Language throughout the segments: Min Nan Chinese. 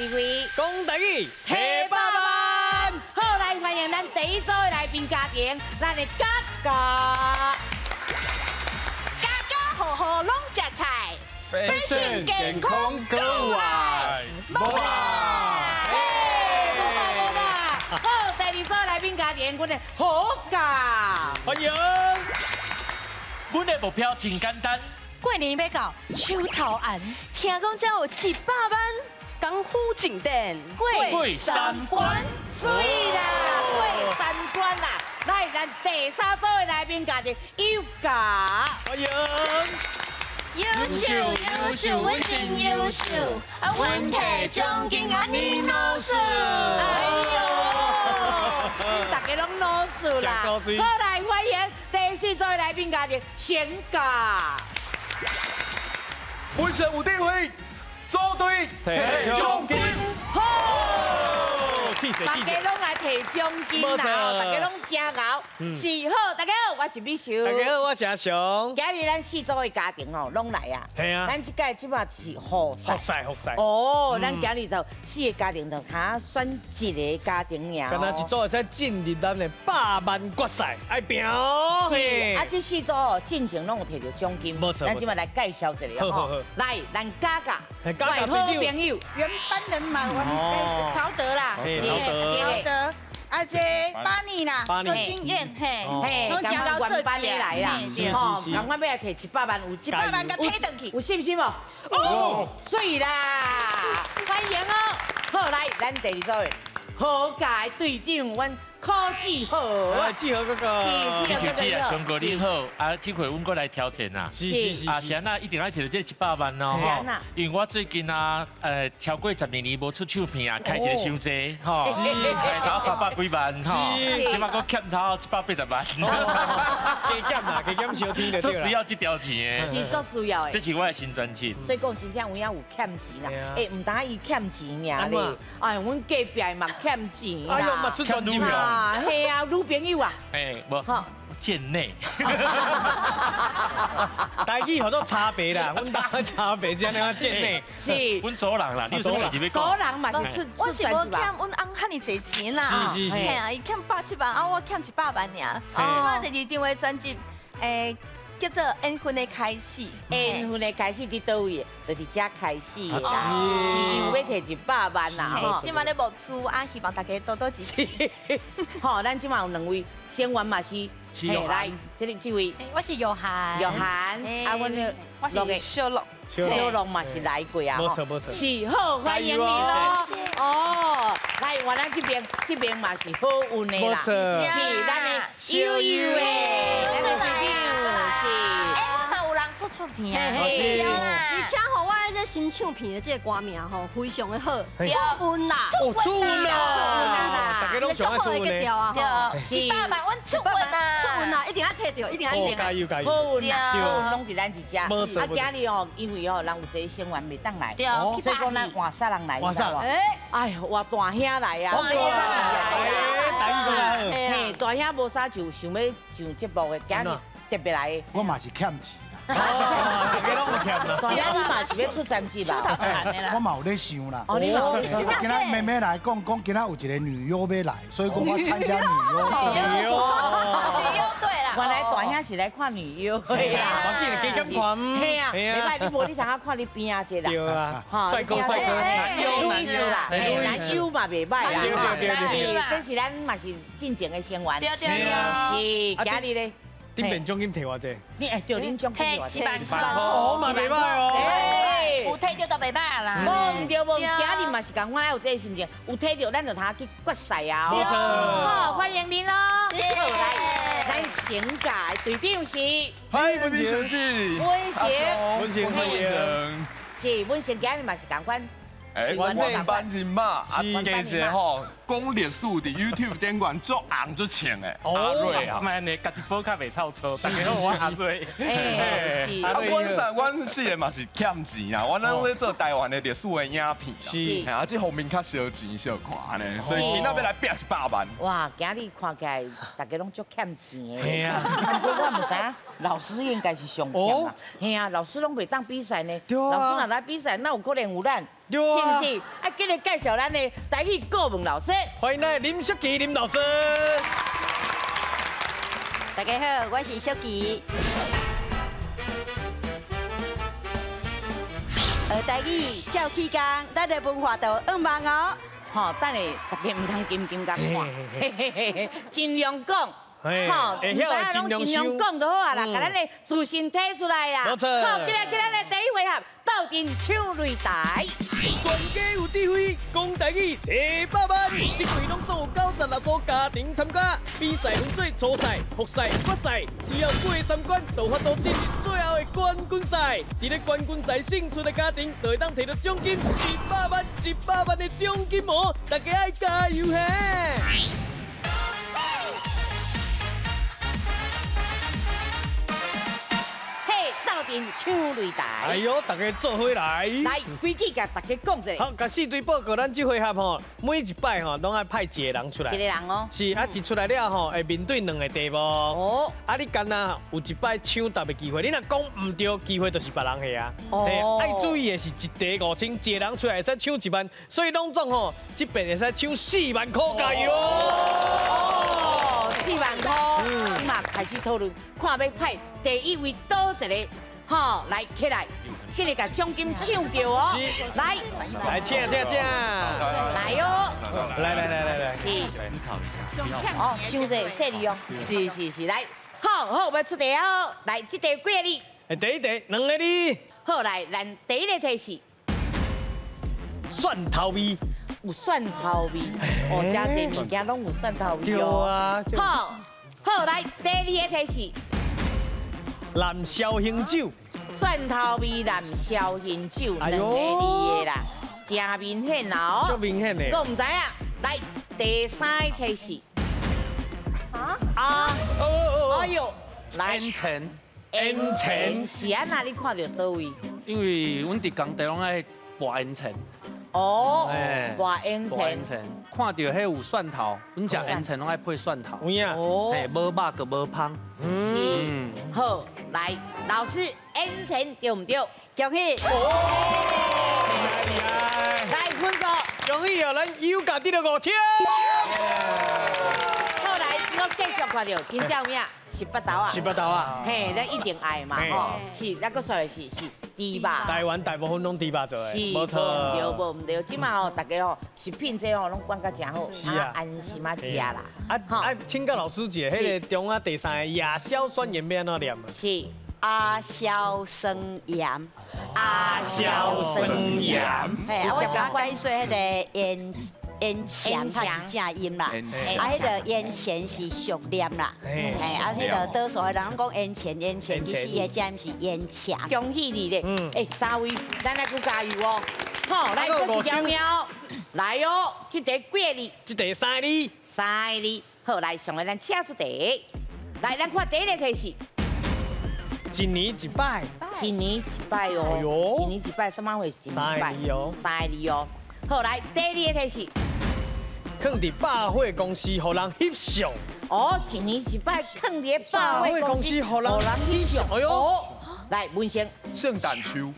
二位，講台語，提百萬。好，來歡迎咱第一組的來賓家庭，咱的嘉嘉。家家戶戶攏食菜， fashion 健康閣有愛，無啦。嘿，無吧無吧。好，第二組來賓家庭，阮的好嘉。歡迎。阮的目標真簡單，過年欲到，手頭紅，聽講遮有100萬功夫正典，過三關。媠啦，過三關啦！來，咱第三組的來賓家庭有嘉。歡迎。優秀優秀，阮真優秀，啊，阮提獎金啊，你老師。哎呦，大家攏老師啦！好，來歡迎第四組的來賓家庭賢嘉。本身有智慧，組隊提獎金。好，大家攏來提獎金啦！大家攏真𠢕，是好。大家好，我是美秀。大家好，我是阿雄。今日咱四組的家庭吼，攏來啊。係啊。咱這屆這擺是複賽。複賽複賽。哦，咱今日就四個家庭就較選一個家庭爾。敢若一組會使進入咱的百萬決賽，愛拼哦。是。啊，這四組哦，進前攏有提著獎金。無錯。咱這擺來介紹一下吼。來，咱嘉嘉，嘉嘉好朋友，原班人馬，我們曹德啦，曹德。啊，這巴尼啦，郭經驗，嘿，嘿，攏真𠢕原班的來啦，吼，共款欲來提100萬，有一百萬共提轉去，有信心無？有，媠啦，歡迎哦。好，來，咱第二組好嘉的隊長，阮柯志豪，志豪哥哥，志豪姐啊，雄哥你好，啊，這回阮閣來挑戰啊，是是是，啊，是按怎一定愛提著這100萬哦，因為我最近啊，超過12年無出唱片啊，開一个傷濟，吼，開頭300幾萬，吼，這擺閣欠頭180萬，加減啦，加減小聽就足需要這條錢的，是足需要的，這是我的新專輯。所以講真正有影有欠錢啦，欸，毋單伊欠錢爾咧，哎，阮隔壁嘛欠錢啦，哎呦，嘛出專輯啊，係啊，女朋友啊，欸，無，賤內，台語號做差別啦，阮兜差別這樣賤內，是，阮祖人啦，你有啥物代志欲講？祖人嘛是出我是無欠阮翁遐爾濟錢啦，是是是，嘿啊，伊欠170萬，啊，我欠100萬爾。這擺第二張的專輯，叫做《緣分的開始》，緣分的開始佇佗位？就佇遮開始的啦，是因為欲提100萬啦，吼。這擺咧募資啊，希望大家多多支持。吼，咱這擺有兩位成員嘛是，來，這裡這位，我是玉涵，玉涵，啊，阮的我是小樂，小樂嘛是來過啊，無錯無錯，是好歡迎你咯。哦，來，換咱這邊，這邊嘛是好運的啦，是咱的悠悠的，咱的朋友是。欸，嘛有人出唱片啊，是而且吼，我這新唱片的這個歌名吼，非常的好，出運啦，出運啦，大家攏足好的格調啊，對，100萬，阮出運啦，出運啦，一定愛提著，一定愛提。加油加油，好運啊，攏佇咱這遮。啊，今日吼，因為吼，人有一個成員袂當來，所以講咱換啥人來，你知無？哎呦，換大兄來啊！嘿，大兄無啥就想欲上節目的，今日特別來。我嘛是欠錢。大家攏有欠啦。大兄你嘛是欲出專輯吧？我嘛有咧想啦。哦，你嘛有。今仔妹妹來講，講今仔有一個女優欲來，所以講我參加女優。女優。女優對啦。原來大兄是來看女優的啦。無緊，加減看。嘿啊，袂歹，你無你通啊看你邊仔這啦。對啊。帥哥帥哥，男優男優啦，嘿，男優嘛袂歹啦。對對對對。這是咱嘛是進前的成員。對對對。是，今日咧。頂邊獎金提偌濟？你會著恁獎金提偌濟？提1萬塊，嘛袂歹哦。有提著就袂歹啦。無毋對無，今日嘛是共款有這個心情，有提著咱就通去決賽啊！無錯。好，歡迎您咯。謝謝。來，咱成甲的隊長是。歡迎文成，文成，文成，歡迎。是文成，今日嘛是共款。欸，阮班人馬啊，加一個吼，講歷史佇 YouTube 頂懸足紅足穿的阿瑞啊，莫按呢，家己寶較袂臭臭。大家好，我阿瑞。欸，是。啊，阮啥，阮四個嘛是欠錢啊，阮攏咧做台灣的歷史的影片啊，是。啊，這方面較燒錢小看呢，所以今仔欲來拚100萬。哇，今日看起來大家攏足欠錢的。嘿啊。不過我毋知影，老師應該是上欠啦。嘿啊，老師攏袂當比賽呢。老師若來比賽，哪有可能有咱？對啊。是毋是？啊，今日介紹咱的台語顧問老師，歡迎來林淑琪林老師。大家好，我是淑琪。學台語照起工，咱的文化就向望哦。吼，等下大家毋通緊緊共看，盡量講。吼，會曉的盡量盡量講就好啊啦，共咱的自信提出來啊。無錯。好，今日今日的第一回合，鬥陣搶擂台。全家有智慧，講台語提百萬，這季攏總有96組家庭參加，比賽分做初賽、複賽、決賽，只要過三關，就有法度進入最後的冠軍賽。佇咧冠軍賽勝出的家庭，就會當提到獎金100萬、100萬的獎金哦！大家愛加油嘿！搶擂台！哎呦，大家做伙來！來，規矩共大家講一下。好，共四隊報告，咱這回合吼，每一擺吼，攏愛派一個人出來。一個人哦。是啊，一出來了吼，會面對兩個題目。哦。啊，你干焦有一擺搶答的機會，你若講毋對，機會就是別人的啊。哦。愛注意的是，一題5000，一個人出來會使搶1萬，所以攏總吼，這邊會使搶4萬塊，加油！哦，4萬塊。嗯。這馬開始討論，看欲派第一位佗一个。好，來起來，起來，共獎金搶著哦！來，來，請請請，來哦！來來來來來，是，哦，傷濟細膩哦，是是是，來，好好，欲出題哦，來，這題幾个字？第一題兩个字。好，來，咱第一个提示，蒜頭味，有蒜頭味，哦，誠濟物件攏有蒜頭味哦。對啊。好，好，來，第二个提示，南紹興酒。蒜頭味南紹興酒，兩个字的啦，真明顯啦哦，足明顯的。閣毋知影，來第三个提示。啊？哎呦，來。煙塵。煙塵是按怎？你看著佗位？因為阮佇工地攏愛拔煙塵。哦，拔煙塵。看著彼有蒜頭，阮食煙塵攏愛配蒜頭。有影。哦。嘿，無肉閣無芳。是。好，來，老師，煙塵對毋對？恭喜！來分數。恭喜哦，咱有家得著5000。好，來，這個繼續看著，真正有影。18豆啊，18豆啊，嘿，咱一定愛嘛，吼，是，咱閣說的是豬肉。台灣大部分攏豬肉做的，是，無錯，無毋對，這馬吼，大家吼食品這吼攏管甲誠好，是啊，安心啊食啦。啊，請教老師一下，彼個中啊第三個亞硝酸鹽欲按怎念？是亞硝酸鹽。亞硝酸鹽。嘿，啊，我想解說彼個鹽。煙腸它是正音啦，啊，彼个煙錢是俗念啦，哎，啊，彼个多數的人講煙錢煙錢，其實伊的正音是煙腸。恭喜你咧！哎，三位，咱來閣加油哦！好，來閣一隻貓，來哦！這題幾个字？這題三个字。三个字。好，來上來咱請出題。來，咱看第一个提示。一年一擺。一年一擺哦。一年一擺，啥物會一年一擺？三个字哦。三个字哦。好，來第二個提示。囥佇百貨公司，予人翕相。哦，一年一擺囥佇百貨公司，予人翕相。哎呦，來文成。聖誕樹。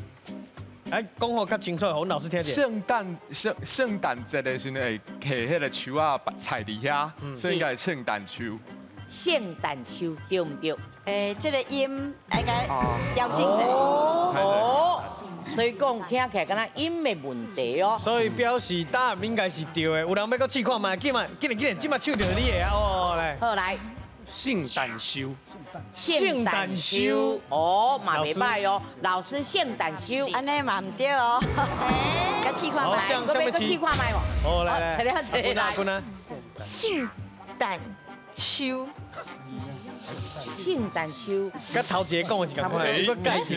哎，講予較清楚，予阮老師聽者。聖誕節的時陣會摕彼個樹仔插佇遐，所以應該是聖誕樹。聖誕樹對毋對？欸，這個音應該調整一下。哦。所以講聽起來敢若音的問題哦。所以表示答案應該是對的。有人欲閣試看覓？緊嘛，緊來緊來，這馬搶著你的啊！哦，來。好來。聖誕樹。聖誕樹。哦，嘛袂䆀哦。老師，聖誕樹。按呢嘛毋對哦。閣試看覓？閣欲閣試看覓無？哦，來來。來來來。聖誕樹。聖誕樹。佮頭一個講的是仝款，閣改一個。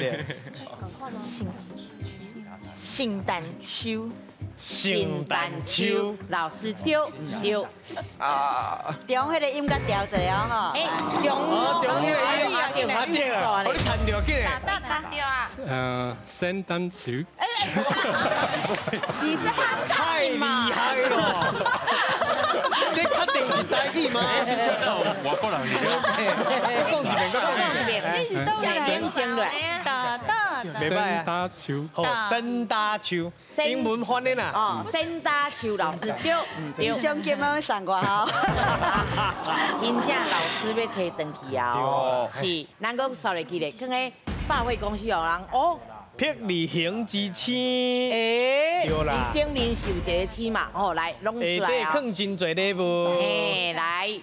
聖誕樹。聖誕樹，老師對毋對？啊。中彼个音較調一下哦吼。欸，中中那个音啊，對啊，予你彈著緊嘞。答對啊。聖誕樹。你是漢太厲害了！這確定是台語嗎？外國人。講一遍，講一遍。你是佗位？認真來。答答。袂歹啊。山楂树。好，山楂树，英文翻的啦。哦，山楂树老师对毋对？奖金拢送我吼。真正老师欲提转去啊！哦，是，咱阁刷落去咧，囥咧百货公司予人哦。霹雳行之星，欸，对啦，顶面是有一个星嘛，吼，来拢出来啊。下底囥真济礼物。嘿，来。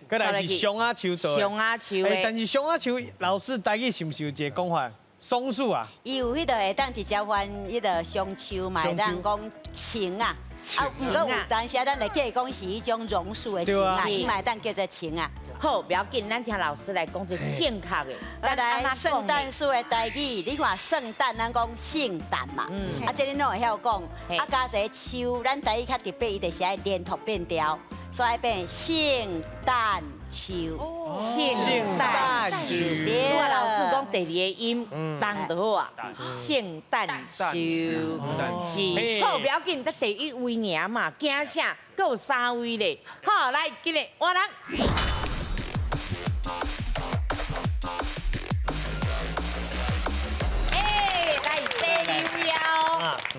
阁来是松仔树做的。松仔树的。但是松仔树老师台语是毋是有一个讲法？松树啊。伊有彼个会当直接翻彼个松树嘛，会当讲松啊。啊，毋过有当时咱会记讲是彼种榕树的松啊，伊嘛会当叫做松啊。好，不要紧，咱听老师来讲一个正确的。来，圣诞树的台语，你看圣诞，咱讲圣诞嘛，啊，这你拢会晓讲。啊，加一个树，咱台语较特别，伊就是爱连读变调，所以变圣诞树。圣诞树。如果老师讲第二个音，重就好啊。圣诞树。是。好，不要紧，才第一位尔嘛，惊啥？阁有三位咧。好，来，今日换人。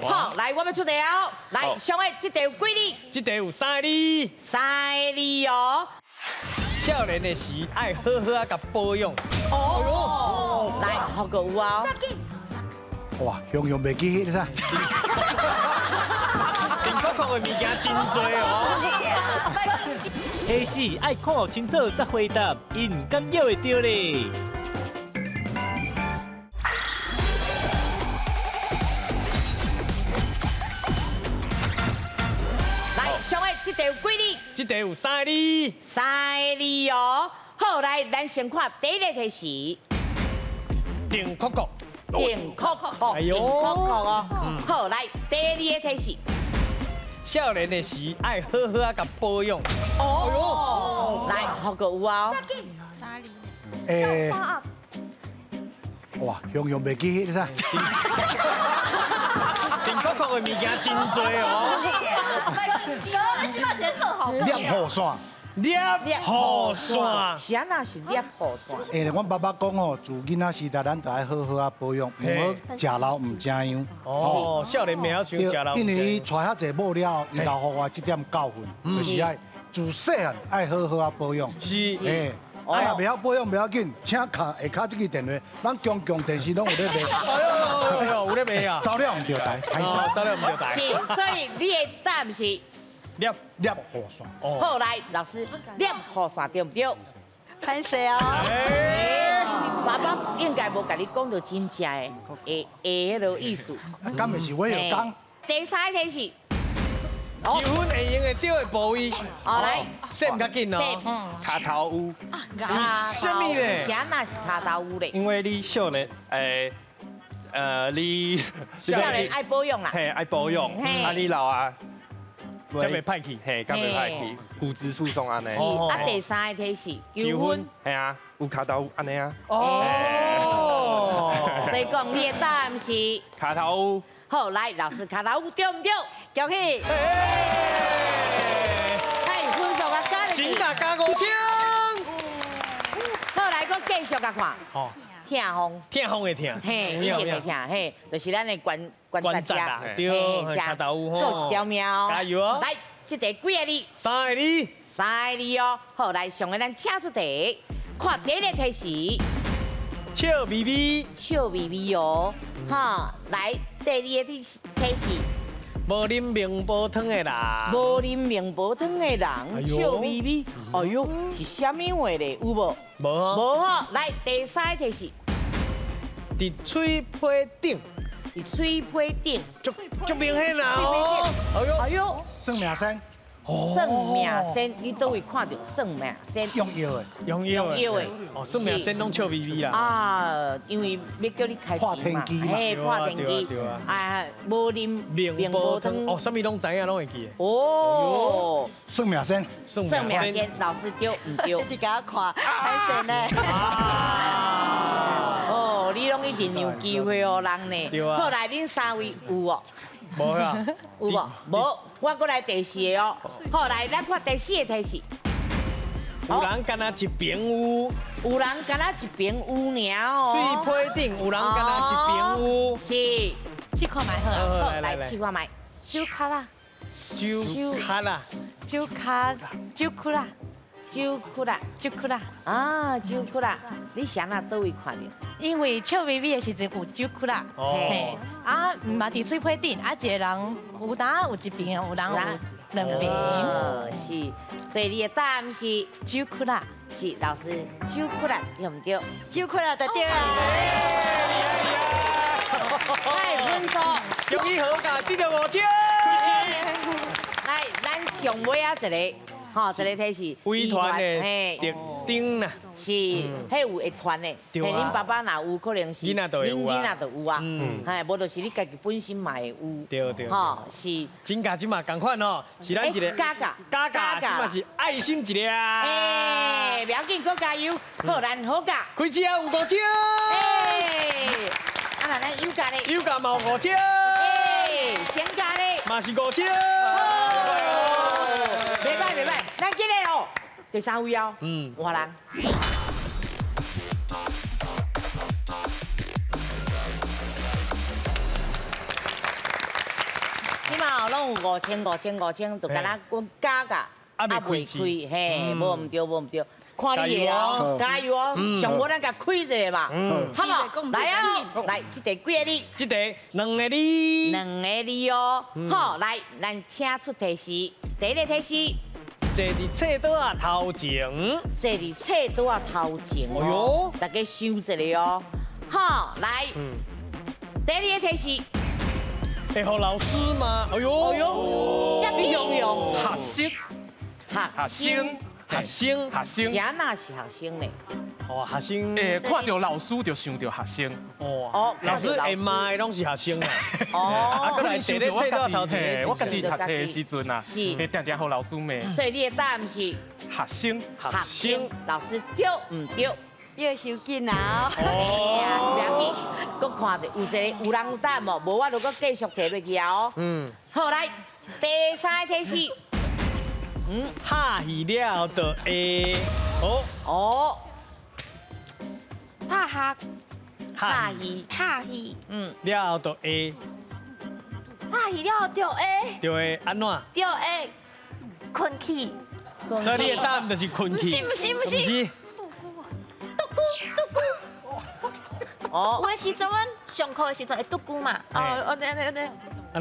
好，来，我欲出题哦。来，上个这题有几字？这题有三个字。三个字哦。少年的时爱好好啊，共保养。哦。来，好个有啊。哇，雄雄袂记彼个啥？林可可的物件真济哦。提示爱看清楚才回答，𪜶敢犹会著咧。这题有几字？这题有三个字。三个字哦。好，来，咱先看第一个提示。定壳壳。定壳壳。定壳壳哦。好，来，第二个提示。少年的时爱好好啊，共保养。哦。来，好个有啊。三字。欸。哇，雄雄袂记彼个啥？定壳壳的物件真济哦。哥，你这摆是咧做好事。捏雨伞。捏雨伞。是按怎是捏雨伞？欸，阮爸爸讲哦，自囡仔时代，咱就爱好好啊保养，毋好食老毋知样。哦，少年袂晓想食老。因为伊娶遐济某了，伊留予我这点教训，就是爱自细汉爱好好啊保养。是。欸，啊，若袂晓保养袂要紧，请敲下跤这支电话，咱公共电视拢有咧卖。哎呦，有咧卖啊！走了毋著台，走了毋著台。是，所以你的答案是捏捏雨伞。好，来，老师，捏雨伞对毋对？歹势哦。爸爸应该无共你讲著真正的，会会彼个意思。敢袂是我有讲？第三个是。求婚会用会著的部位。好，来，闪较紧哦。跤头趺。啥物咧？啥那是跤头趺咧？因为你少年，你少年爱保养啦。嘿，爱保养。啊，你老啊，才袂歹去。嘿，才袂歹去。骨质疏松按呢。是啊，第三个提示求婚。嘿啊，有跤头按呢啊。哦。所以讲，你的答案是跤头趺。好，来，老师，跤头趺对毋对？恭喜！哎，分数啊，加新大加5000。好，来，阁继续共看。哦。疼风。疼风会疼。嘿，一定会疼，嘿，就是咱的关关节啊，对，跤头趺吼。阁有一条命哦。加油哦！来，这题几个字？三个字。三个字哦。好，来，上个咱请出题，看第一个提示。笑眯眯。笑眯眯哦，哈，来，第二个提示。无啉面包汤的人。无啉面包汤的人，笑眯眯。哎呦，是啥物话咧？有无？无。无吼。来，第三个提示。伫喙皮顶。伫喙皮顶。足足明显啦！哎呦，哎呦，算命仙。算命仙，你佗位看著算命仙？用药的，用药的。哦，算命仙拢笑眯眯啦。啊，因为欲叫你开钱嘛，嘿，破天机。啊，无啉面无汤。哦，啥物拢知影，拢会记。哦，算命仙，算命仙，老师对毋对？你共我看，歹势呢。哦，你拢一定让机会予人呢。对啊。好，来，恁三位有无？无啊。有无？无，我阁来第四个哦。好，来，咱看第四个提示。有人干焦一爿有，有人干焦一爿有尔哦。喙皮顶有人干焦一爿有，是，试看觅好啊，好，来试看觅。手跤啦，手跤啦，手跤，手窟啦，手窟啦，手窟啦，啊，手窟啦，你啥那佗位看著？因为笑眯眯的时阵有酒窟啦，嘿，啊，嘛伫喙皮顶，啊，一个人有当有一爿，有人有两爿，是，所以你的答案是酒窟啦，是老师酒窟啦，对毋对？酒窟啦就对啊。来分数，恭喜好价得到5000。来，咱上尾仔一个，吼，一个提示，微团的特征啦，是，彼有会传的，嘿，恁爸爸若有可能是，囡仔就会有啊，囡仔就有啊，嘿，无就是你家己本身嘛会有，对对，吼，是。真价这嘛仝款哦，是咱一个加加加加，这嘛是爱心一个啊。哎，不要紧，阁加油，好，咱好价，开始啊，有5000。哎，啊那咱有价咧，有价嘛有5000。哎，先价咧，嘛是5000。袂歹袂歹，咱今日哦，第三位哦，换人。起码拢有5000、5000、5000，就敢若阮加加，啊未开，嘿，无毋对，无毋对，看你的哦，加油哦，上无咱共开一下嘛，好无？来啊，来，这题几个字？这题两个字。两个字哦，好，来，咱请出提示，第一个提示。坐伫册桌仔头前，坐伫册桌仔头前。哎呦，大家想一下哦。好，来，第二个提示。会予老师吗？哎呦，哎呦，你用用。学生，学生，学生，学生。啥那是学生呢？哦，学生。会看到老师就想到学生。哦，老师会骂的拢是学生啊。哦。啊，阁来坐咧册桌头前，我家己读册的时阵啊，会定定予老师骂。所以你的答案是学生，学生。老师对毋对？你伤紧啊！哎呀，不要紧，阁看者，有一个有人有答案无？无我就阁继续提落去啊哦。好，来，第三个提示。拍戏了就会。哦。哦。拍哈。拍戏。拍戏。了就会。拍戏了就会。就会按怎？就会困去。所以你的答案就是困去。不是不是不是。哦，有的时阵，阮上课的时阵会拄久嘛。哦，哦，对对对。哦，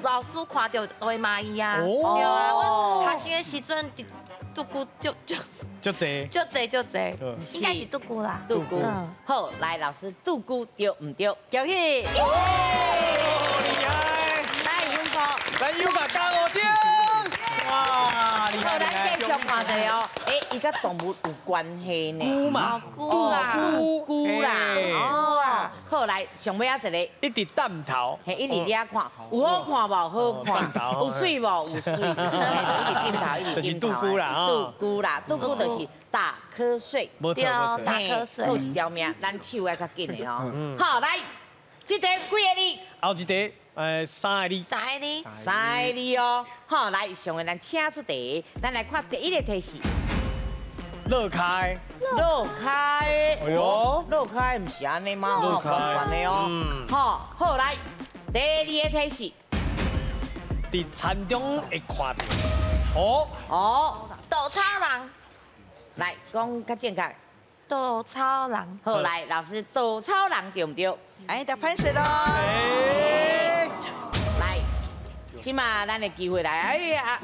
老师看著就会骂伊啊。对啊，阮学生的时阵，拄久就就。足济。足济足济，应该是拄久啦。拄久。好，来老师拄久对毋对？恭喜。厉害。来，勇哥。来，勇哥加5000。哇，厉害！咱继续看者哦，哎，伊佮动物有关系呢。龟嘛，龟啦，龟啦，哦，好，来，上尾仔一个，一直探头，嘿，一直伫遐看，有好看无？好看，有媠无？有媠，一直点头，一直点头。就是拄龟啦，拄龟啦，拄龟就是打瞌睡，无错无错，打瞌睡，好一条命，咱手爱较紧的哦。好，来，这题几个字？后一题。三个字，三个字，三个字哦。好，来，上个咱请出题，咱来看第一个提示。乐开，乐开，哎呦，乐开毋是按呢吗？乐开的哦。好，好来，第二个提示。伫田中会看著。哦哦，稻草人。来，讲较正确。稻草人。好，来，老师，稻草人对毋对？哎，得拍谢咯。来，这马咱的机会来，哎呀，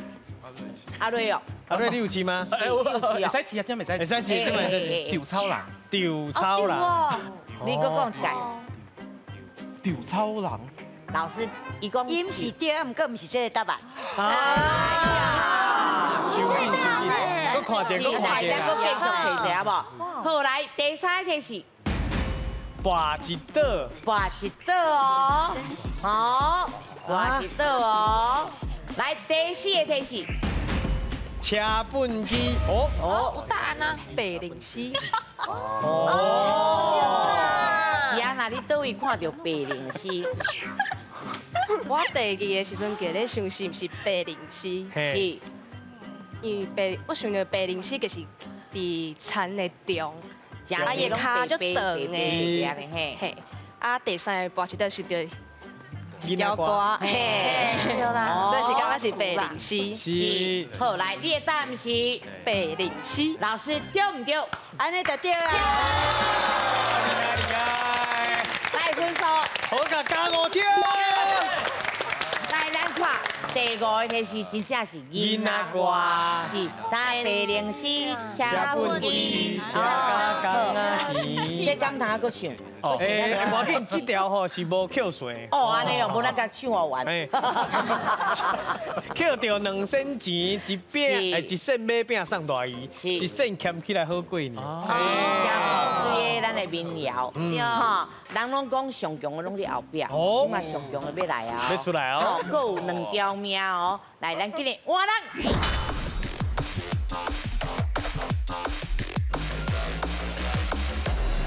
阿瑞哦，阿瑞你有试吗？会使试啊，真袂使，会使试，真袂使。稻草人，稻草人，你阁讲一摆。稻草人，老师，伊讲音是对，毋过毋是这个答案。哎呀，伤紧伤紧，阁看者，阁看者，咱阁继续提一下无？好，来，第三题是。跋一倒，跋一倒哦，好，跋一倒哦。来，第四个提示，车本机，哦哦，有答案啊，白灵丝。哦，是啊，那你佗位看著白灵丝？我第二个时阵记咧想是毋是白灵丝？是。因为白，我想著白灵丝就是伫田的中，啊，伊的跤足长的，嘿，啊，第三个跋一道是著一条歌，嘿，对啦，所以是感觉是白灵丝。是，好，来，你的答案是白灵丝，老师对毋对？按呢就对啊。厉害，来分数，好个加5000。来，咱看第五个题是真正是囡仔歌，是三白灵丝，车本机，这刚头阁唱。欸，无要紧，这条吼是无扣税。哦，按呢哦，无咱共唱予完。扣著2仙钱，一饼，一仙买饼送大姨，一仙俭起来好过年。真古锥的咱的民谣，哈，人拢讲上强的拢伫后壁，这马上强的欲来啊，欲出来哦，阁有2条命哦，来，咱今日换人。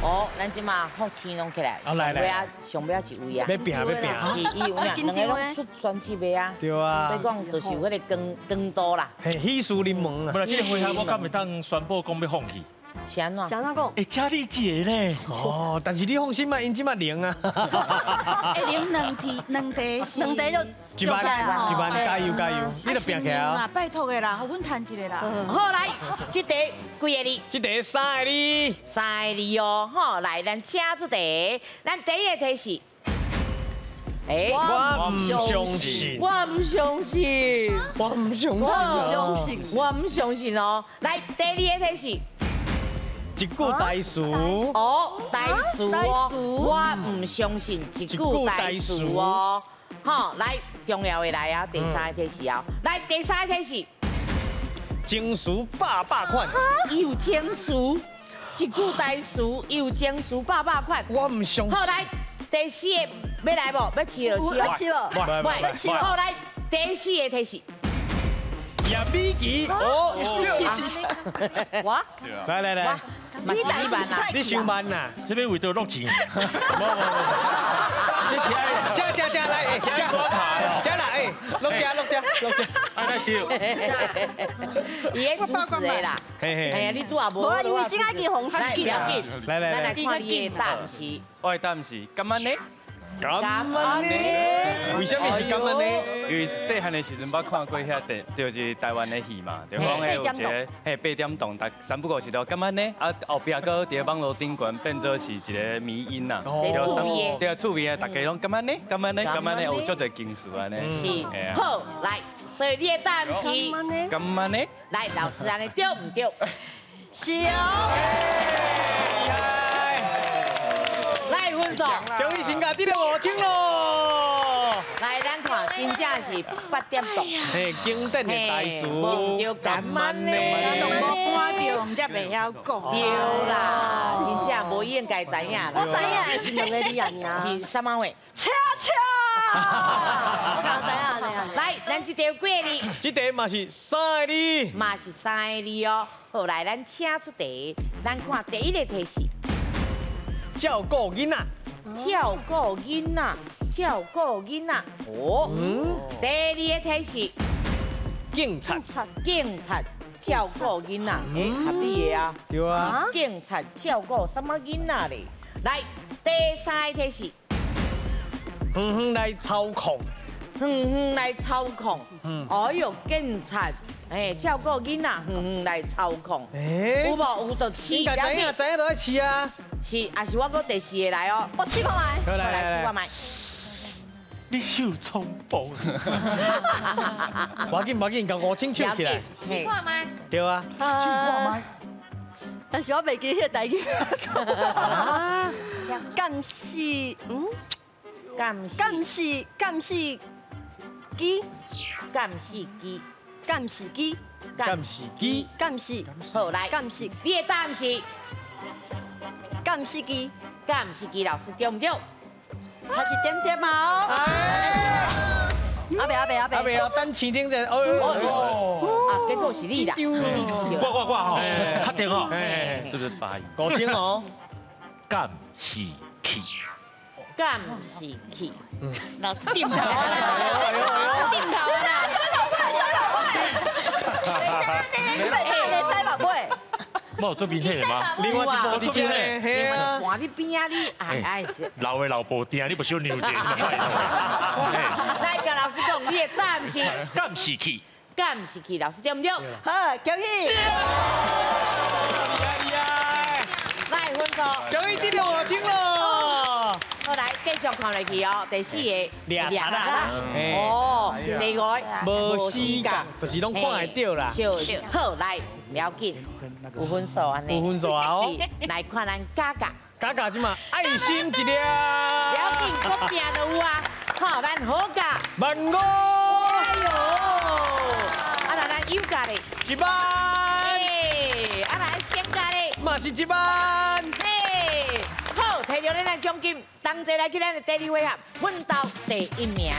哦，咱这马福星拢起来，上尾仔一位啊，欲拼欲拼，是伊有影，两个拢出专辑的啊，对啊，所以讲就是有彼个光光度啦，嘿，喜事临门啊。无啦，这个回合我敢会当宣布讲欲放弃。是按怎？是按怎讲？欸，嘉丽姐咧。哦，但是你放心嘛，𪜶这马灵啊。欸，灵两题两题是。两题就。一万，一万，加油加油！你著拼起来啊！拜托的啦，予阮趁一个啦。好，来，这题几个字？这题3个字。3个字哦，好，来，咱请出题。咱第一个题是，欸，我毋相信，我毋相信，我毋相信，我毋相信，我毋相信哦。来，第二个题是。一句台词哦，台词哦，我毋相信一句台词哦。好，来，重要的来啊，第三个提示哦。来，第三个提示，情词百百款，有情词，一句台词有情词百百款，我毋相信。好，来，第四个欲来无？欲试就试哦。欲试无？欲试无？好，来，第四个提示。叶美琪哦，我，来来来，你慢啊，你伤慢啦，这边为着落钱，无，你是爱加加加来，加刷卡哦，加啦，哎，落加落加落加，爱来丢，伊咧主持的啦，嘿嘿，哎呀，你拄也无，无啊，因为这个已经红来，不要紧，来来来，咱来看你的答案是，我的答案是敢按呢？敢按呢？为什么是敢按呢？因为细汉的时阵，捌看过遐电，就是台湾的戏嘛，就讲有一个嘿8点档，逐三不五时就敢按呢？啊后壁阁伫网络顶悬变做是一个迷因啦，对啊，趣味的，大家拢敢按呢？敢按呢？敢按呢？有足济情绪按呢。是，好，来，所以你的答案是敢按呢？来，老师按呢对毋对？是哦。来，分数，终于成功这个5000咯。来，咱看，真正是8点档。嘿，经典的台词。就敢按呢？无看到，毋才袂晓讲。对啦，真正无应该知影啦。我知影的是2个字啊，是啥物话？车车。我刚知影呢。来，咱这题几个字？这题嘛是3个字。嘛是3个字哦。好，来，咱请出题，咱看第一个题是。照顾囡仔，照顾囡仔，照顾囡仔。哦，第二个题是警察，警察照顾囡仔，欸，合理的啊。对啊。警察照顾什么囡仔咧？来，第三个题是远远来操控，远远来操控。哎呦，警察。哎，照顾囡仔，远远来操控。欸，有无？有就试。应该知影，知影就爱试啊。是，也是我阁第四个来哦。我试看觅。来试看觅。你秀冲动。无要紧，无要紧，共5000唱起来。试看觅。对啊。试看觅。但是我袂记彼个台语。监视，监视，监视机，监视机。监视机，监视机，监视，好来，监视，你的答案是监视机，监视机，老师对毋对？他是点点嘛哦。阿伯阿伯阿伯，阿伯啊，等市长者，哦，啊，结果是你啦，挂挂挂吼，确定哦，是不是发音？5000哦，监视器，监视器，老师点头啦，老师点头啦。等一下，你会使目尾？我有做面体的吗？另外一部伫遮咧，嘿啊，换你边啊，你哎哎是。老的老布丁，你不小牛者。来，甲老师讲，你的答案是？敢是去？敢是去？老师对不对？好，恭喜！厉害！来，分数。恭喜得到5000咯！好，来继续看落去哦。第四个，掠贼啦。哦，第五个，无死角，就是拢看会到啦。好，来，不要紧，有分数按呢。有分数啊！哦，来看咱嘉嘉，嘉嘉这嘛爱心一粒。不要紧，阁拼就有啊。好，咱好嘉。15,000。哎呦，啊，那咱友嘉咧。1万。哎，啊，咱先嘉咧。嘛是1万。嘿，好，摕到咱的奖金，同齐来去咱的第二回合，奋斗第一名。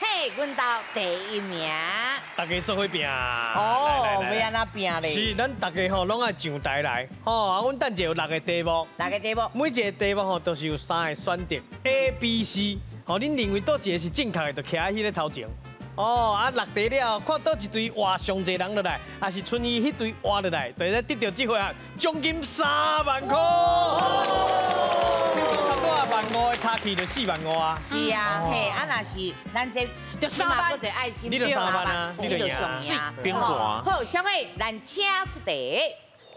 嘿，阮兜第一名。大家做伙拼。哦，欲按怎拼咧？是，咱大家吼拢爱上台来，吼啊，阮等下有6个题目。6个题目。每一个题目吼都是有3个选择，A、B、C。吼，恁认为佗一个是正确的，就徛喺彼个头前。哦，啊，6题了后，看佗一队活上济人落来，还是剩伊彼队活落来，就会使得到这回合奖金3万块。1.5万的卡去就4.5万啊。是啊，嘿，啊若是咱这就3万，阁一个爱心，你就3万啊，你就上赢。冰盘。好，小妹，咱请出题。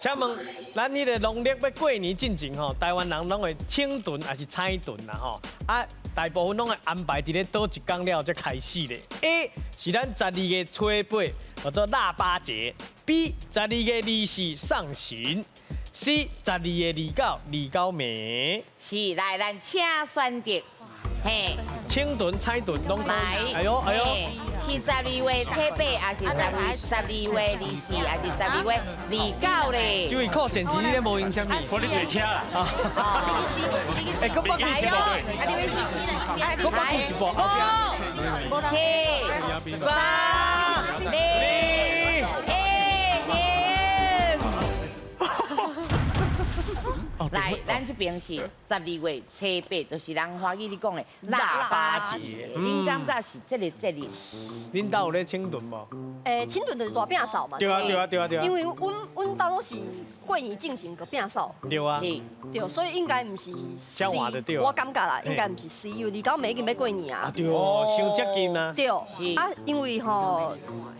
请问，咱彼个农历欲过年进前吼，台湾人拢会清囤还是彩囤啦吼？啊，大部分拢会安排伫咧佗一工了才开始咧。A 是咱12月初8，叫做腊八节；B 12月24送神；C 12月29二九暝。是，来，咱请选择。嘿，清囤、彩囤拢来。哎呦哎呦，是12月初8，还是12月24，还是12月29咧？这位靠现钱，你咧无影响你？我咧坐车啦。哎，阁北一步，阁北一步， 5、7、3、2、1。来，咱这边是12月初8，就是人华语咧讲的腊八节。恁感觉是这个节日？恁兜有咧清囤无？欸，清囤就是大饼扫嘛。对啊对啊对啊对啊。因为阮兜拢是过年进前就饼扫。对啊。是。对，所以应该毋是。我感觉啦，应该毋是 C，因为29暝已经欲过年啊。对哦，伤接近啊。对。是。啊，因为吼，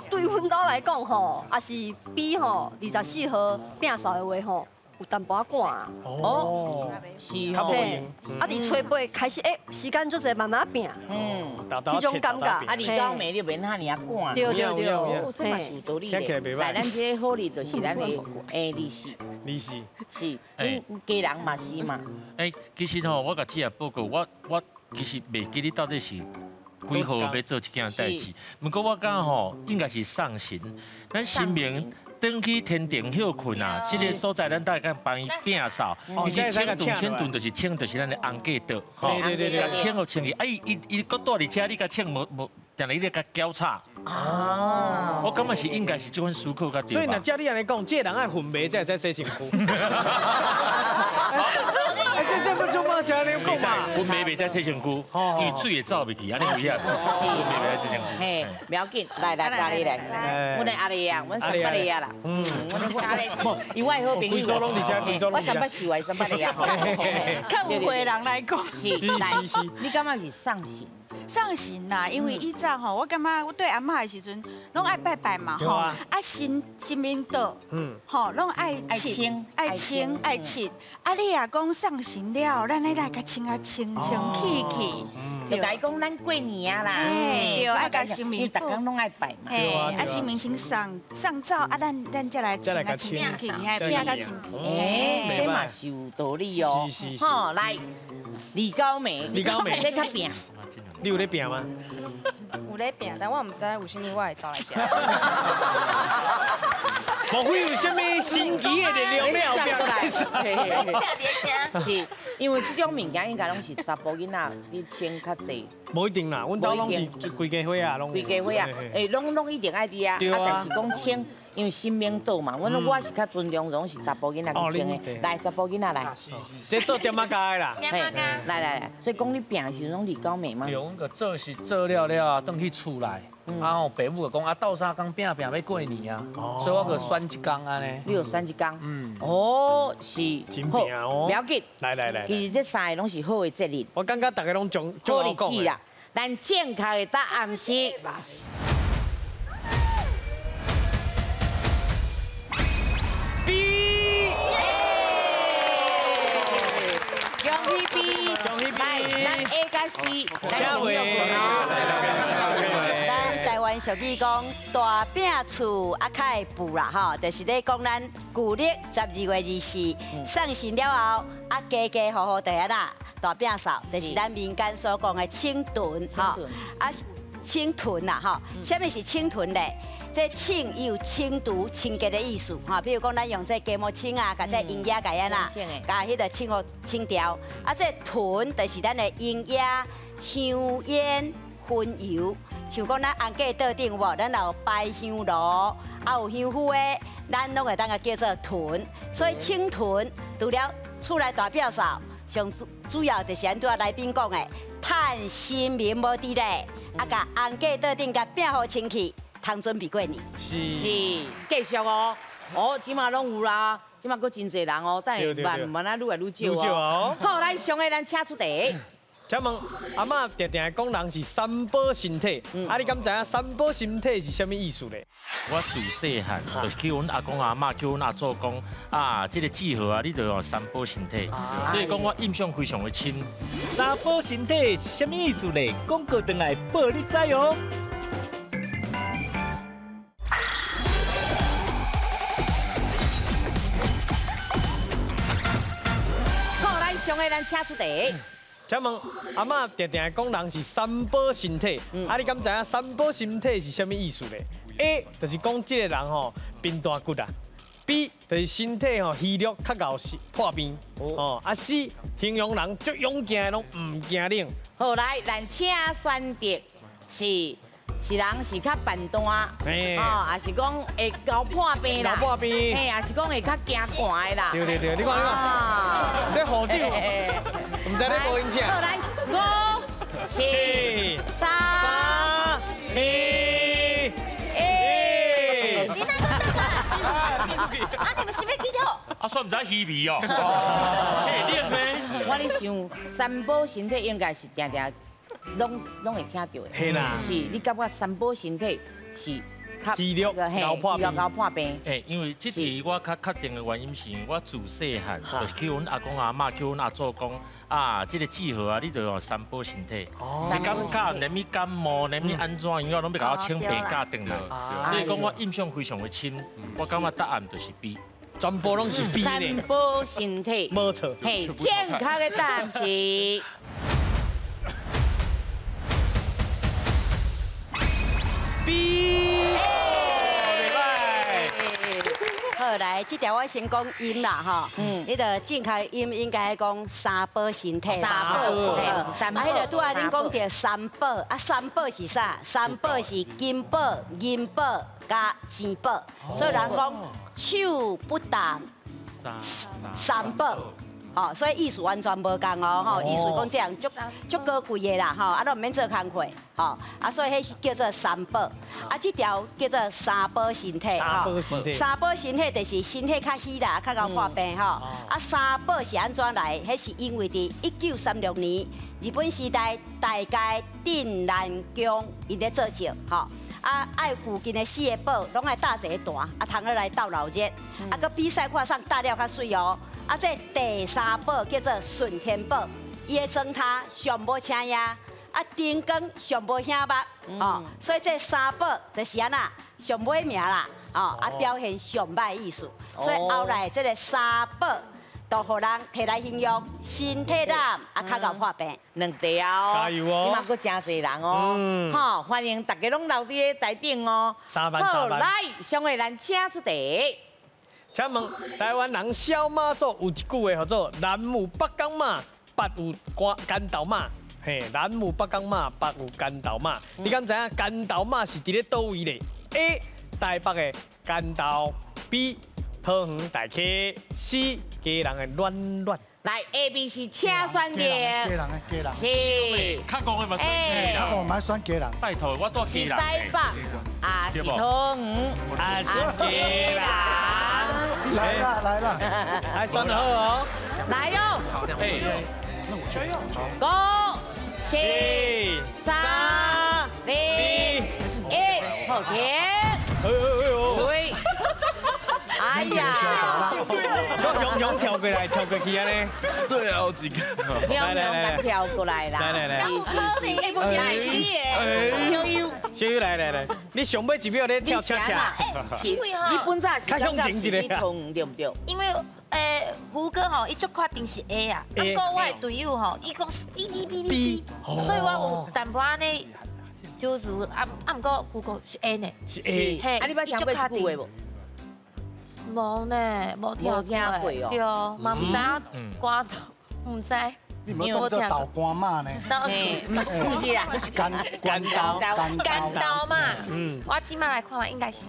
对阮兜来讲吼，也是比吼24号饼扫的话吼。有淡薄仔赶啊！哦，是吼。啊，伫初八开始，欸，时间足济，慢慢拼。嗯，彼种感觉。啊，29暝你免遐尔啊赶。对对对，哦，这嘛是有道理的。来，咱这个好日就是咱的24。 24。是，恁家人嘛是嘛。欸，其实吼，我共姊仔报告，我其实袂记得到底是几号欲做这件代志。毋过我感觉吼，应该是送神，咱神明。转去天庭歇困啊！这个所在咱大家帮伊摒扫。其实清囤清囤就是清，就是咱的红过桌，吼。对对对。共清予清去，啊伊伊伊阁蹛伫遮，你共清无无，定定咧共搅吵。哦。我感觉是应该是这款思考较对。所以若照你按呢讲，这个人爱粉糜才会使洗身躯。哎，这这做嘛这按呢讲嘛？粉糜袂使洗身躯，因为水会走袂去，按呢危险。粉糜袂使洗身躯。嘿，不要紧，来来，家己来。阮的阿丽啊，阮三八的啊啦。嗯，我因为我好朋友。我三八寿，三八的啊。较有岁人来讲。是是。你感觉是送神？送神啦，因为以前吼，我感觉我对阿嬷的时阵，拢爱拜拜嘛吼，啊神神明桌，吼拢爱清爱清爱清，啊你若讲送神了，咱爱来共清啊清清气气，就共伊讲咱过年啊啦，对，爱共神明，因为逐工拢爱拜嘛，嘿，啊神明先送送走，啊咱才来清啊清气，嘿，拼甲清气，哎，这嘛是有道理哦，吼，来，29暝，29暝，你较拼。你有咧拼吗？有咧拼，但我毋知为啥物我会走来遮。莫非有啥物神奇的力量咧后壁来？是，因为这种物件应该拢是查埔囡仔咧穿较济。无一定啦，阮兜拢是规家伙仔，拢。规家伙仔，欸，拢一定爱伫啊。啊，但是讲穿，因為神明桌嘛，我是較尊重攏是查埔囡仔去穿的，來查埔囡仔來，這做點仔家的啦，來來來，所以講你拼的時陣攏二九暝嗎？對，阮個做是做了了啊，轉去厝內，啊吼，爸母就講啊，鬥三工拼拼欲過年啊，所以我就選一工按呢。你有選一工？嗯。哦，是。真拼哦。不要緊。來來來。其實這三个攏是好的節日。我感覺大家攏將好日子啦。咱正確的答案是。 B。恭喜 B。恭喜 B。來，咱 A 佮 C。請回。咱台灣俗語講大餅厝啊，較會富啦吼，就是咧講咱舊曆12月24送神了後，啊家家戶戶就按怎大餅掃，就是咱民間所講的清囤吼，啊清囤啦吼，啥物是清囤咧？這清伊有清除、清潔的意思吼，比如講咱用這雞毛清啊，共這蠅仔共按怎，共彼个清予清掉。啊，這囤就是咱的蠅仔、香煙、薰油，像講咱紅粿桌頂有無？咱若有擺香爐，啊有香灰的，咱攏會當共叫做囤。所以清囤除了厝內大表掃，上主要就是咱拄仔來賓講的，趁神明無佇咧，啊，共紅粿桌頂共餅予清氣。通準備過年，是繼續哦，哦，這馬攏有啦，這馬閣真濟人哦，等下慢慢仔愈來愈少哦。好，來上個咱請出題。請問阿嬤定定講人是三寶身體，啊，你敢知影三寶身體是啥物意思咧？我自細漢就是去阮阿公阿嬤，去阮阿祖講啊，這個志豪啊，你就用三寶身體，所以講我印象非常的深。三寶身體是啥物意思咧？廣告轉來報你知哦。上個咱請出題。請問阿嬤定定講人是三寶身體，啊，你敢知影三寶身體是啥物意思咧？A 就是講這個人吼貧大骨啊，B 就是身體吼虛弱較𠢕是破病，哦，啊 C 形容人足勇健的攏毋驚冷。好，來，咱請選擇是。是人是較笨蛋，哦，也是講會𠢕破病啦，𠢕破病，嘿，也是講會較驚寒的啦。對對對，你看你看，這校長，毋知咧無影啥。好，來，5、4、3、2、1。你哪講得啊？啊，你們是欲去跳？啊，煞毋知虛味哦。嘿，冷咩？我咧想，三寶身體應該是定定。攏會聽著的，是，你感覺三寶身體是較虛弱、𠢕破病、𠢕破病。欸，因為這題我較確定的原因是，我自細漢就是去阮阿公阿嬤、去阮阿祖講啊，這個志豪啊，你就用三寶身體，你感覺連物感冒、連物按怎，伊攏欲共我請病假轉來，所以講我印象非常的深，我感覺答案就是 B，全部攏是 B。三寶身體，無錯。嘿，正確的答案是。 B，好，來，這條我先講音啦，吼，彼个正確音應該講三寶身體。三寶，啊，彼个拄仔恁講著三寶，啊，三寶是啥？三寶是金寶、銀寶佮錢寶，所以人講手不擋三寶。哦，所以意思完全無仝哦，吼，意思講這樣足高貴的啦，吼，啊，攏毋免做工課，吼，啊，所以彼叫做三寶，啊，這條叫做三寶身體，吼，三寶身體就是身體較虛啦，較𠢕破病，吼，啊，三寶是按怎來？彼是因為佇1936年日本時代大街鎮瀾宮𪜶咧做醮，吼。啊，愛附近的四個寶攏愛搭一个團，啊，通好來鬥鬧熱，啊，閣比賽看誰搭了較媠哦。啊，這第三寶叫做順天寶，伊的妝頭上無請影，啊，燈光上無顯目，哦，所以這三寶就是按怎上尾名啦，哦，啊，表現上歹意思。所以後來這个三寶都予人提來形容身體懶，啊，較𠢕破病。兩題哦，加油哦！這馬閣真濟人哦，吼，歡迎大家攏留佇个台頂哦。三萬好，來，上個咱請出題。請問台灣人痟媽祖有一句話叫做“南有北港馬，北有干豆馬”。嘿，南有北港馬，北有干豆馬。你敢知影干豆馬是佇咧佗位咧？A. 台北的干豆，B 桃园大溪，C 基隆的暖暖。来 A、B、C，请选择。基隆的基隆。是。较讲的嘛选基隆。我嘛选基隆。拜托，我住基隆。是台北，啊是桃园，啊是基隆。来啦来啦，来选得好哦。来哟。五、四、三、二、一，好停。对。哎呀！勇跳过来，跳过去安呢。最后一个，勇勇跳过来啦。来来来，是是是，哎，无听是你的，小优，小优来来来，你上尾一秒咧跳恰恰。是，你本早是较向前一个，对不对？因为胡歌吼，伊足确定是 A 啊，啊，不过我的队友吼，伊讲是 B B B B B，所以我有淡薄仔呢，就是啊啊，毋过胡歌是 A 呢，是 A，嘿，啊，你捌听过这句话无？无呢，无听过哦，对，嘛毋知影歌毋知。你无讲做豆干妈呢？不是啊，那是干干豆干豆嘛。嗯，我这马来看嘛，应该是，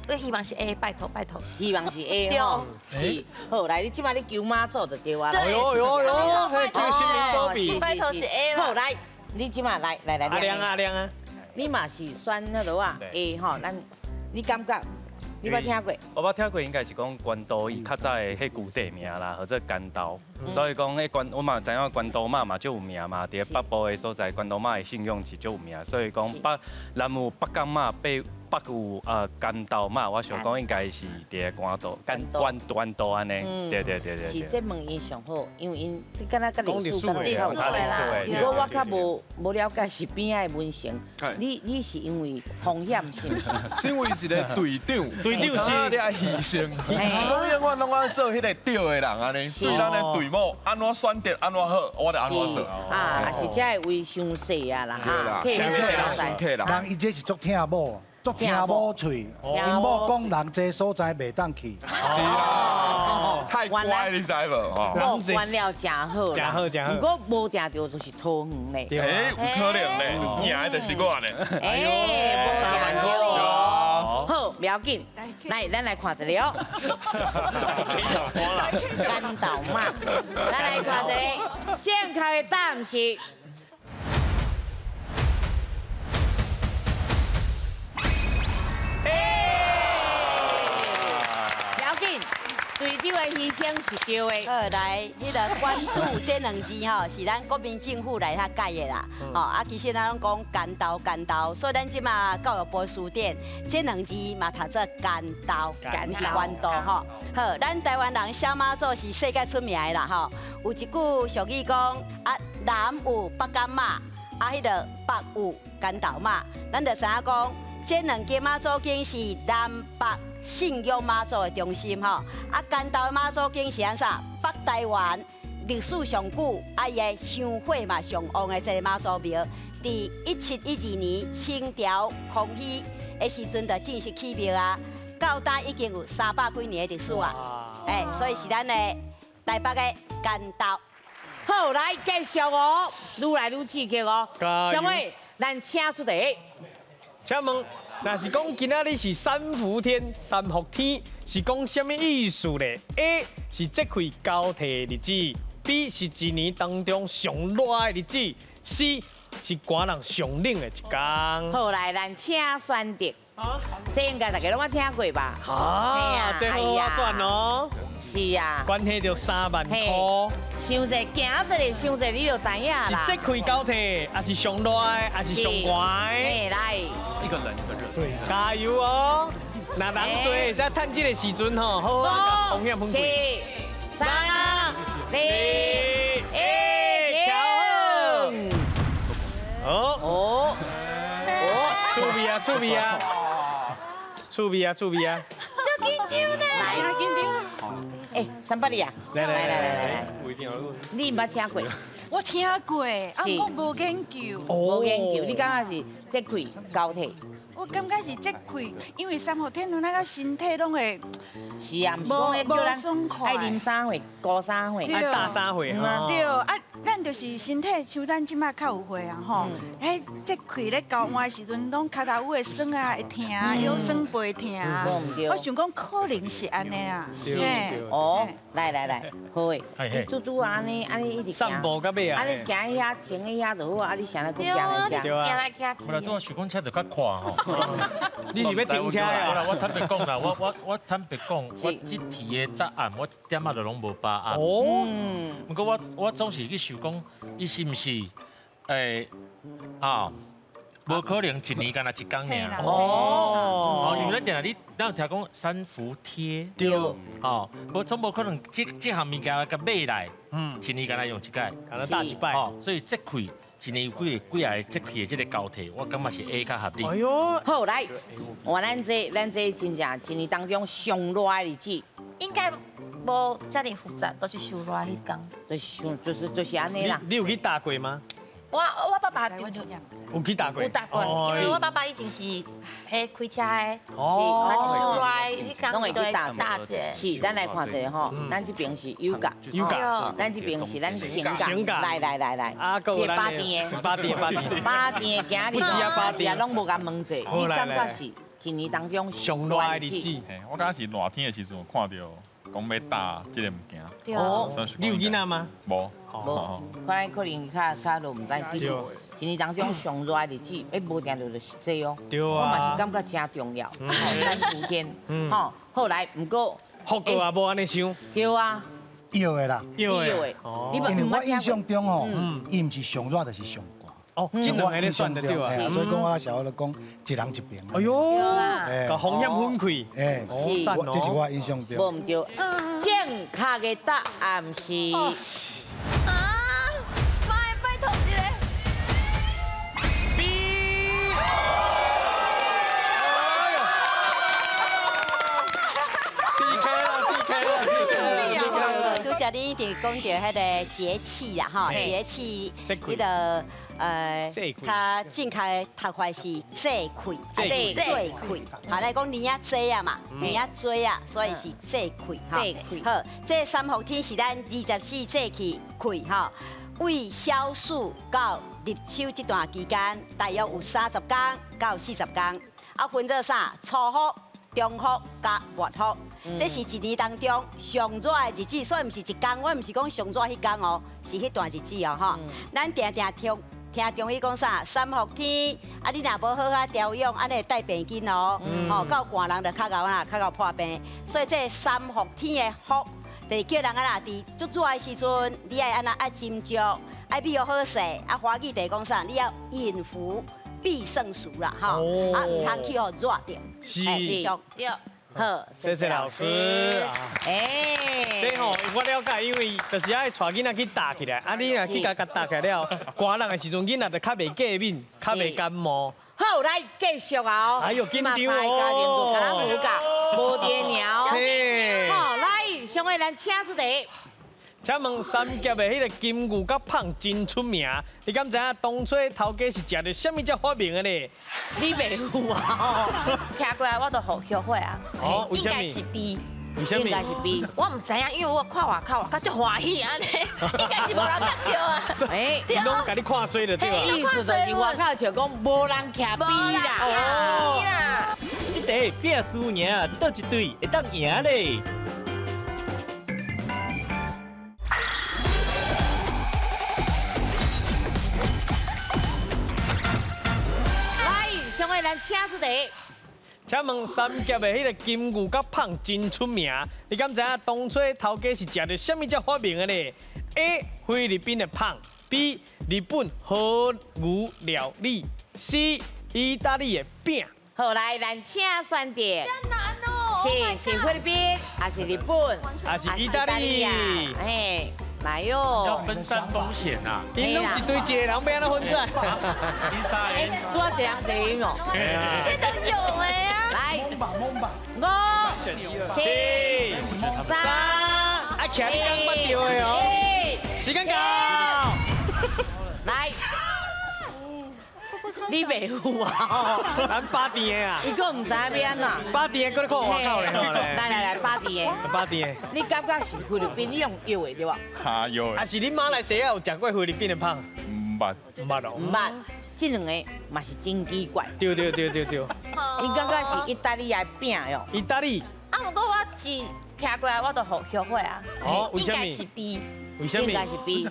我希望是 A，拜托拜托。希望是 A 吼，是好来，你这马你求妈祖就对啊。哎呦呦呦，求神明保庇。拜托是 A 好来，你这马来来来。阿亮阿亮啊，你嘛是选那个啊 A 吼，咱你感觉？你捌听过？我捌听过，应该是讲关渡伊较早的彼旧地名啦，或者关渡。所以讲，彼关我嘛知影关渡妈嘛足有名嘛，伫北部的所在，关渡妈的信仰是足有名。所以讲北南有北港妈，北北有关渡妈，我想讲应该是伫关渡、关关关渡按呢。对对对对。是这问伊上好，因为𪜶这敢若佮历史历史的。如果我较无了解是边仔的文成，你是因为风险是毋是？是因为一个队长。队长是你爱牺牲，永远拢爱做彼个对的人按呢，对咱的队伍按怎选择按怎好，我就按怎做。啊，是才会为伤细啊啦哈，伤客啦。人伊这是足疼某，足疼某喙，𪜶某讲人这所在袂当去。是啦，太乖你知无？某管了真好，真好真好。毋过无定著就是桃园咧。欸，有可能咧，赢的就是我咧。哎，无定著。好，不要紧，来，咱来看一个哦。干豆妈，咱来看一个正确的答案是。不要紧，队长的牺牲是对的。好，来，彼个关渡这两字吼，是咱国民政府来遐改的啦。吼，啊，其实咱拢讲干豆干豆，所以咱这马教育部词典这两字嘛读做干豆，毋是关渡吼。好，咱台湾人写妈祖是世界出名的啦吼。有一句俗语讲啊，南有北港妈，啊，彼个北有干豆妈，咱就知影讲，这两间妈祖宫是南北信仰妈祖的中心吼，啊，干豆妈祖宫是按怎？北台湾历史上久，啊，伊的香火嘛上旺的这个妈祖庙，伫1712年清朝康熙的时阵就正式起庙啊，到今已经有300几年的历史啊，哎，所以是咱的台北的干豆。好，来继续哦，愈来愈刺激哦。小伟，咱请出题。请问，若是讲今仔日是三伏天，三伏天是讲啥物意思咧？A 是节气交替的日子，B 是一年当中上热的日子，C 是寒人上冷的一天。好，来，咱请选择。这应该大家拢有听过吧？啊，这好我选哦。是啊。关系到3万块。伤济，行一个，伤济，你就知影啦。是节气交替，还是上热，还是上寒？嘿，来。一个冷一个热。对。加油哦！那人多会使趁这个时阵吼，好好风险分开。 4、3、2、1，跳好。哦。哦。趣味啊，趣味啊。趣味啊，趣味啊。足紧张呢。来，紧张。哎，三八你啊，来来来来来，你毋捌听过？我听过，啊，我无研究。无研究，你感觉是节气交替？我感觉是节气，因为三伏天，那个身体拢会是啊，毋是讲叫咱爱啉啥货，高三岁，爱大三岁。对啊，咱就是身体像咱这马较有岁啊吼，彼这气咧交换的时阵，拢跤头趺会酸啊，会疼，腰酸背疼。我想讲可能是按呢啊。哦，来来来，好诶，你拄拄按呢按呢一直行，散步到尾啊，啊你行一下停一下就好啊，你啥来阁行来行？对啊，行来行去。无啦，拄仔想讲车就较快吼。你是欲停车啊？无啦，我坦白讲啦，我坦白讲，我这题的答案我一点仔都拢无把握。哦。毋过我总是去想讲，伊是毋是啊？无可能一年干焦一工尔。哦。因为咱定定你，咱有听讲三伏贴。对。哦，无总无可能这项物件共买来，一年干焦用一摆，干焦打一摆。哦，所以节气一年有几个几个节气的这个交替，我感觉是 A 较合理。哎呦，好来，换咱这咱这真正一年当中上热的日子，应该无遮尔复杂，都是上热彼工。就是上就是按呢啦。你有去打过吗？我爸爸有有去打过，有打过，因为我爸爸以前是彼开车的，哦，若是伤热，彼工就会打者。是，咱来看一下吼，咱这边是有价，有价，咱这边是咱成价，来来来来，啊，够八店的，八店八店，八店的今日八店拢无共问者，你感觉是一年当中上热的日子？我感觉是热天的时阵有看到讲欲打这个物件。哦，你有囡仔吗？无。无，看来可能较较都毋知。其实一年当中上热的日子，无定著就是这哦。对啊。我嘛是感觉真重要。三伏天，吼，后来毋过，福哥也无按呢想。对啊。有的啦。有的。因为我印象中吼，伊毋是上热就是上寒。哦，这两个咧选的对啊。所以讲我小学咧讲一人一边。哎呦，共风险分开。哎，是，这是我印象中。无毋对。正确的答案是。啊！拜拜托一个。B。哎呦！PK 了，PK 了，PK 了！拄才你一直讲到彼个节气啦，吼，节气，彼个较正确的读法是节气，节气，好来讲年仔节啊嘛，年仔节啊，所以是节气，节气。好，这三伏天是咱24节气气吼，为小暑到入秋这段期间，大约有30天到40天，啊，分做啥？初伏、中伏佮末伏。这是一年当中上热的日子，所以毋是一工，我毋是讲上热彼工哦，是彼段日子哦，吼。咱定定听中医讲啥？三伏天，啊，你若无好好调养，按呢会带病菌哦，吼，到寒人就较𠢕啦，较𠢕破病。所以这三伏天的伏，就是叫人啊啦，伫足热的时阵，你爱按怎爱斟酌，爱比较好势，啊，华语就是讲啥？你要饮服必胜俗啦，吼，啊，毋通去予热著。是，对。好，谢谢老师。哎，这吼我了解，因为就是爱带囡仔去打起来，啊，你若去共共打起来了，寒人的时阵，囡仔就较袂过敏，较袂感冒。好，来继续啊！哎呦，紧张哦！家庭就敢若无教，无电鸟。好，来，上个咱请出题。请问三峡的彼个金牛角麭真出名，你敢知影当初头家是食著啥物才发明的呢？你袂有啊？听过来我都好后悔啊。哦，应该是 B。为啥物？应该是 B。我毋知影，因为我看外口，较足欢喜按呢，应该是无人答著啊。哎，拢共你看衰就对啊。意思就是外口就讲无人徛 B 啦。哦。这题拼输赢，佗一队会当赢咧？来，上个咱请出题。请问三峡的彼个金牛角麭真出名，你敢知影当初头家是食著啥物才发明的呢？A. 菲律宾的麭，B. 日本和牛料理，C. 意大利的饼。好，来，咱请选择。真难哦。是菲律宾，还是日本，还是意大利？嘿，来哟。要分散风险呐。𪜶拢一堆一个人，欲按怎分散？哎，多一人一个哦。这都有的啊。来，5、4、3，啊，徛你讲捌著的哦。时间到。来。你袂有啊？咱巴甜的啊。伊阁毋知影欲按怎。巴甜的，阁咧看外口咧。来来来，巴甜的。巴甜的。你感觉是菲律宾你用药的对无？哈药的。啊是恁妈来西亚有食过菲律宾的芳？毋捌。毋捌哦。毋捌。这两个嘛是真奇怪。对对对对对。伊感觉是意大利的饼哟。意大利。啊，毋过我一听过来，我就后悔啊。哦，应该是 B。为什么？应该是 B。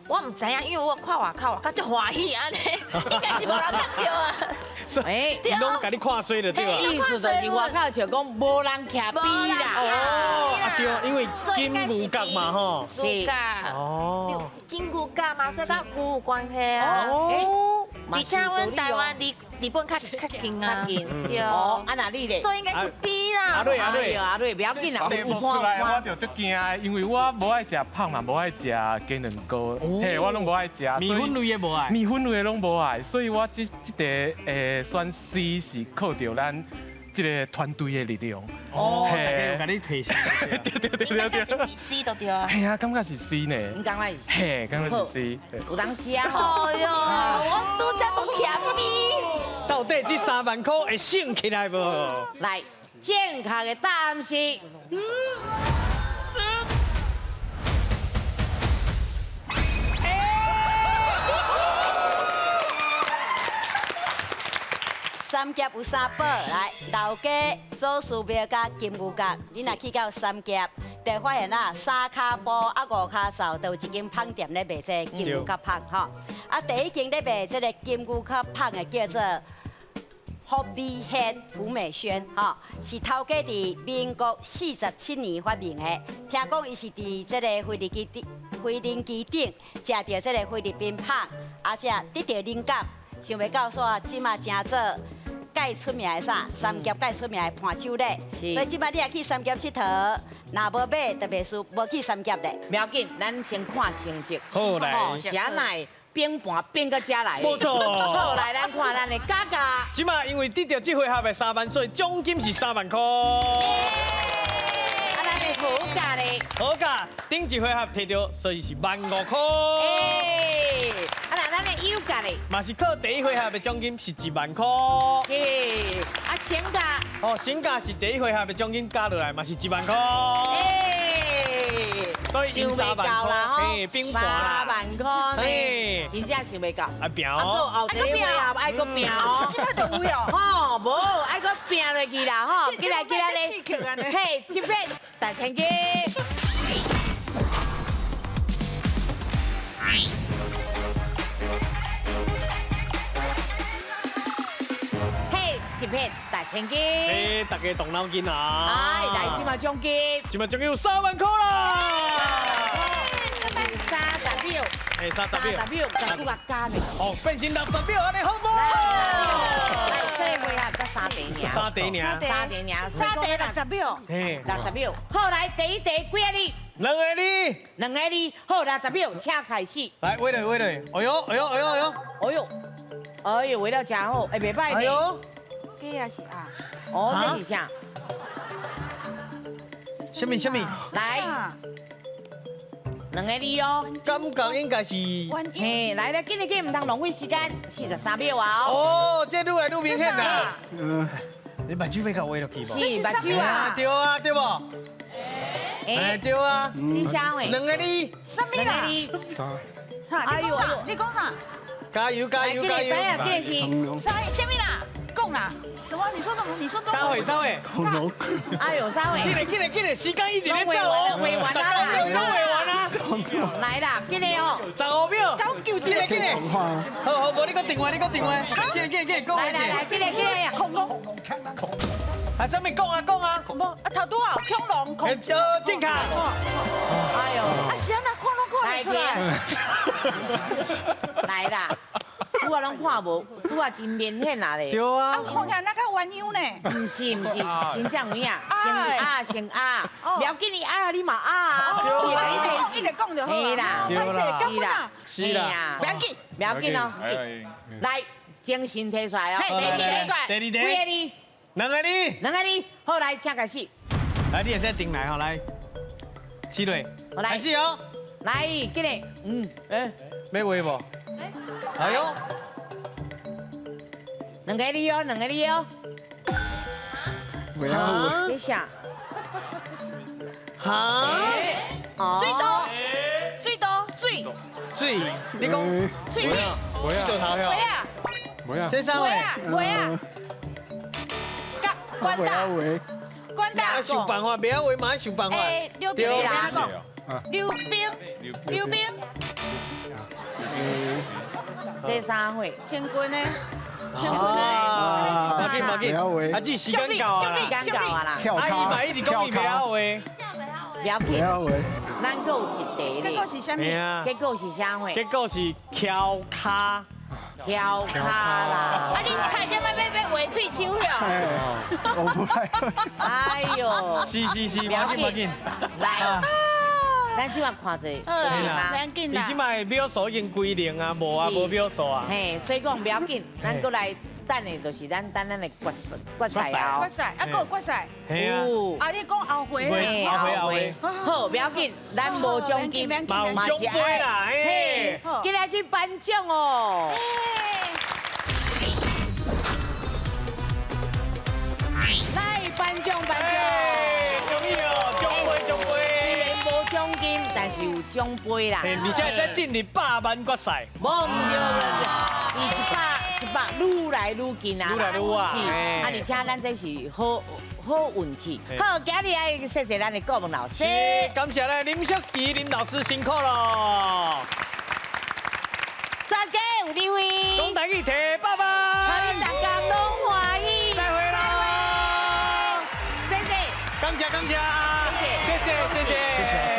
我毋知影，因为我看外口，外口足欢喜按呢，应该是无人看著啊。哎，拢共你看衰就对啊。意思就是外口就讲无人徛 B 啦。哦，啊对，因为金牛角嘛吼。是。哦。金牛角嘛，所以佮牛有关系啊。哦。而且阮台湾离日本较较近啊。较近。对。哦，啊那你咧？所以应该是 B 啦。阿瑞阿瑞阿瑞，不要紧啦。题目出来我就足惊的，因为我无爱食芳嘛，无爱食鸡卵糕，嘿，我拢无爱食。米粉类的无爱。米粉类的拢无爱，所以我这这题选 C 是靠著咱这个团队的力量。哦，大家有共你提醒。对对对对对。应该是 C 就对啊。嘿啊，感觉是 C 呢。你感觉是 C？嘿，感觉是 C。有当时啊吼。哎哟，我拄才都徛 B。到底这3万块会省起来无？来，正确的答案是。三峡有三宝，来老街、祖师庙佮金牛角。你若去到三峡，就会发现啊，三跤步啊五跤走，就有一间芳店咧卖这个金牛角芳吼。啊，第一间咧卖这个金牛角芳的叫做福美轩，福美轩吼，是头家伫民国47年发明的。听讲伊是伫这个飞机顶、飞轮机顶食著这个菲律宾芳，而且得著灵感，想袂到煞这马成做盖出名的啥？三峡盖出名的伴手礼，所以这摆你若去三峡𨑨迌，若无买就袂输无去三峡咧。不要紧，咱先看成绩。好来，是按怎变盘变到遮来？无错。好来，咱看咱的嘉嘉。这摆因为得到这回合的3万，所以奖金是3万块。啊，咱的好价咧？好价，顶一回合提到，所以是15,000块。哎，啊，那咱的友价咧？嘛是靠第一回合的奖金是1万块。是，啊，成价。哦，成价是第一回合的奖金加落来嘛是1万块。哎，所以想袂到啦吼，变盘啦，3万块呢，真正想袂到。啊拼哦，啊，后一个回合爱阁拼哦，这摆就有哦。吼，无爱阁拼落去啦吼，起来起来咧，嘿，这边大千金。嘿，一片大千金。哎，大家动脑筋啊！哎，来，这马奖金，这马奖金有3万块啦！ 30秒，哎，30秒， 30秒，十九加呢？哦，变成60秒，按呢好无？来，这回合才3题尔， 3题尔， 3题尔， 3题60秒，嘿，60秒。好，来第一题几个字？2个字。2个字，好，60秒，请开始。来，画落，画落。哎呦，哎呦，哎呦，哎呦，哎呦，哎呦，画了真好，哎，袂歹呢。哎呦，这也是啊。哦，这是啥？什么什么？来，2个字哦。感觉应该是。嘿，来来，紧来紧，毋通浪费时间，43秒啊。哦，这愈来愈明显啦。你目睭欲共画落去无？是目睭啊。对啊，对无？哎，对啊。真啥话？ 2个字。什么啦？哎呦，你讲啥？加油加油加油！来，紧来，啥？什么啦？讲啦？什么？你说什么？你说中文。三位，三位。哎呦，三位。紧来，紧来，紧来，时间一直咧走哦。画完啦，都画完啦。来啦，紧来哦。15秒。九紧来，紧来。好好，无你阁电话，你阁电话。紧来，紧来，紧来，讲。来来来，紧来，紧来。恐龙。啊，啥物讲啊讲啊。无啊，头拄啊，恐龙。正确。哎呦。啊，是按怎看拢看袂出来。来啦。拄仔拢看无，拄仔真明显啊咧。对啊。啊，看起来那较鸳鸯呢。毋是毋是，真正有影，先啊先啊，不要紧，你啊你嘛啊。对啊，一直讲一直讲就好啦。是啦，是啦，不要紧，不要紧哦。来，精神提出来哦。第二题，第二题。几个字？ 2个字。2个字。好，来，请开始。来，你会使停来吼，来，起落。来，开始哦。来，进来。哎，欲画无？哎呦。两个字哦，两个字哦。哈？这啥？哈？水多，水多，水。水，你讲水水倒头票。袂啊。这啥话？袂啊。关大，关大。想办法，袂晓画嘛想办法。刘冰，刘冰，刘冰。这啥货？千军的。啊，马紧马紧，啊，这时间到啊，时间到啊啦。阿姨嘛一直讲伊袂晓画。不要紧，咱阁有一题结果是啥物？结果是啥货？结果是翘跤。翘跤啦！啊，你差点仔欲画喙手哟。我不来。哎呦！是是是，马紧马紧。来，咱这马看者，好啦，不要紧啦。伊这摆秒数已经归零啊，无啊，无秒数啊。嘿，所以讲不要紧，咱阁来等的，就是咱等咱的决赛决赛哦。决赛，啊，阁有决赛。有。啊，你讲后回，后回后回。好，不要紧，咱无奖金，嘛有奖杯啦，嘿。今日去颁奖哦。来颁奖颁奖，恭喜哦，奖杯奖杯。虽然无奖金，但是有奖杯啦。而且才进入百万决赛。无毋对，伊一百愈来愈近啊，愈来愈啊。是，啊，而且咱这是好好运气。好，今日爱谢谢咱的顾问老师，感谢咱林淑琪林老师辛苦了。全家有智慧，讲台语提爸爸，欢迎大家拢欢喜。再会啦，谢谢，感谢感谢，谢谢谢谢。